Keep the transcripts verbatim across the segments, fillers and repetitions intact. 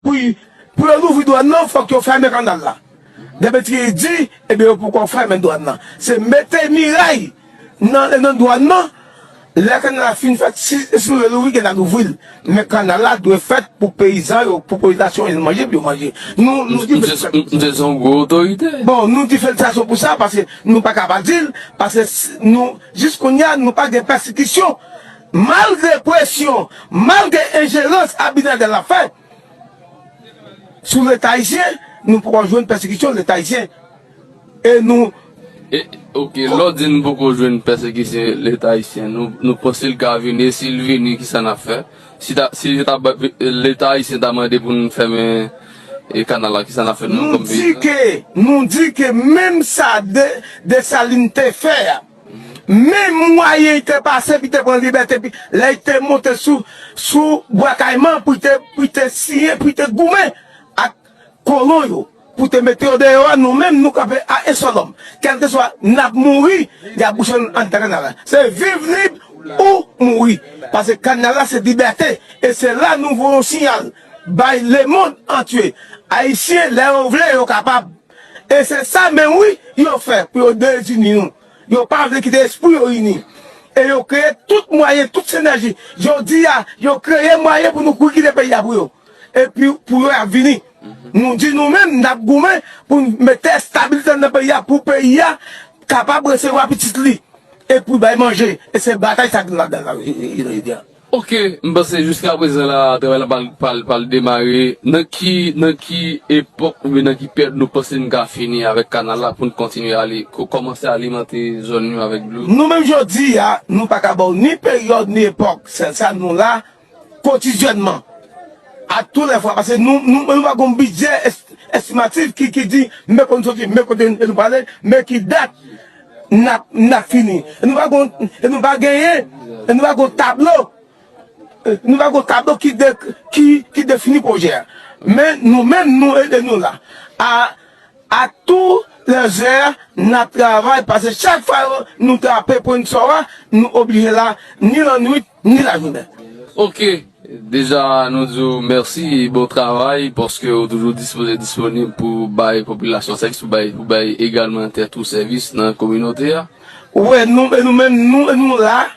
Pou, pou yo louvri dwàn nan, fòk yo fèmen kanal la. Dèpè ti di, ebyen, yo poko fèmen dwàn nan. Se mete miray nan, nan dwàn nan. Lè kanal la fin fèt, si, si nou vle louvri, gen la louvri l. Men kanal la dwe fèt pou peyizan yo, pou popilasyon yo manje, pou yo manje. Nou, nou di felisitasyon. Misye se yon gwo otorite. Bon, nou di felisitasyon pou sa, paske nou pa ka pa di l, paske s-, nou, jis kounye a, nou pa gen pèsekisyon. Malgre presyon, malgre enjerans Abinader la fè, sou Leta ayisyen, nou poko jwenn pèsekisyon Leta ayisyen. E nou E, ok, lè w di n poko jwenn pèsekisyon Leta ayisyen, nou, nou panse l ka vini, e si l vini, kisa n ap fè? Si ta, si yo ta ba, Leta ayisyen ta mande pou n fèmen, e, kanal la, kisa n ap fè, nou, nou kòm di peyizan? Ke, nou di ke menm sa De, Desalin te fè a, menm mwayen li te pase, pou li te pran libète, pi lè li te monte sou, sou Bwa Kayiman, pou li te, pou li te siyen, pou li te goumen ak kolon yo, pou te mete yo deyò a, nou menm, nou kanpe a en sèl òm. Kèlkeswa, n ap mouri, y ap bouche n anndan kanal la. Se viv lib ou mouri. Paske kanal la, se libète. E se la nou voye yon siyal bay lemonn antye. Ayisyen, lè yo vle, yo kapab. E se sa menm, wi, yo fè pou yo dezini nou. Yo pa vle kite espri yo ini. E yo kreye tout mwayen, tout senèji. Jodi a, yo kreye mwayen pou nou kouri kite peyi a pou yo. Epi pou yo ap vini. Nou di nou menm, n ap goumen pou n mete estabilite nan peyi a, pou peyi a kapab resevwa pitit li. E pou bay manje. E se batay sa ki nou ladan la, jodi a. Ok, m panse jiska prezan la, travay la pral, pral, pral demare. Nan ki, nan ki epòk oubyen nan ki peryòd nou panse n ka fini avèk kanal la pou n kontinye ale, ko-, kòmanse alimante zòn yo avèk dlo? Nou menm jodi a, nou pa ka ba w ni peryòd, ni epòk. Se sa nou la kotidyènman. A tou lè fwa, paske nou, nou, nou pa gon bidjè es-, estimatif ki, ki di, men kote nou soti, men kote nou prale, men ki dat n ap, n ap fini. E nou pa gon, e nou pa genyen, e nou pa gon tablo. Nou pa gon tablo ki de, ki, ki defini pwojè a. Men nou menm, nou ede nou la. A, a tou lezè, n ap travay, paske chak fwa yo, nou trape pwen sò a, nou oblije la, ni lannwit, ni lajounen. Ok, deja nou di w mèsi, bon travay, paske w toujou dispoze disponib pou bay popilasyon sèvis, pou bay, pou bay egalman tèt ou sèvis nan kominote a. Wi, nou, e nou menm, nou, nou la,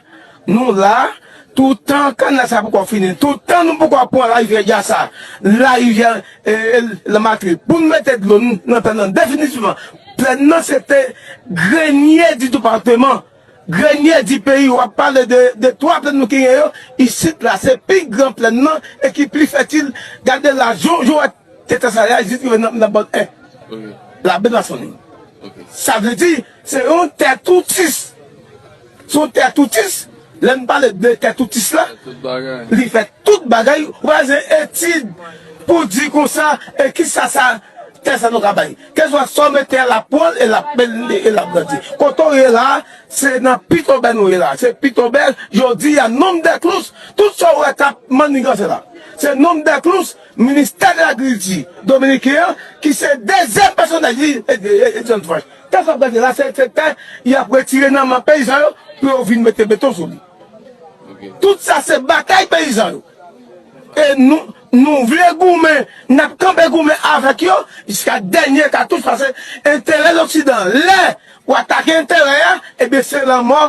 nou la, toutan kanal sa poko fini, toutan nou poko pran larivyè Jasa, larivyè, e, e, Lanmatri, pou n mete dlo n-, nan plèn nan definitivman. Plèn nan se te grenye di depatman, grenye di peyi. W ap pale de, de twa plèn nou genyen yo, isit la, se pi gran plèn nan e ki pli fètil. Gade la, jan, jan w wè tè sa la, jis rive nan, nan bòd en. Ok. Labe Lasoni. Ok. Sa vle di, se yon tè toutis. Se yon tè toutis. Lè n pale de tè toutis la, fè tout bagay, li fè tout bagay. Ou pa bezwen etid pou di konsa, e kisa sa, tè sa nou ka bay. Kèlkeswa sa w mete a, l ap pran l e l ap, e l ap grandi. Kote w ye la, se nan Pitobè nou ye la. Se Pitobè, jodi a, Nonm dè Klous, tout sa w wè k ap manniganse la. Se Nonm dè Klous, Ministè de Lagrikilti dominiken an, ki se dezyèm pèsonèl li, e, e, e, John French. Tè sa w gade la, se, se tè y ap retire nan men peyizan yo pou yo vin mete beton sou li. Ok. Tout sa se batay peyizan yo. E nou, nou vle goumen, n ap kanpe goumen avèk yo jiska dènye katouch, paske enterè Loksidan, lè w atake enterè a, ebyen se lanmò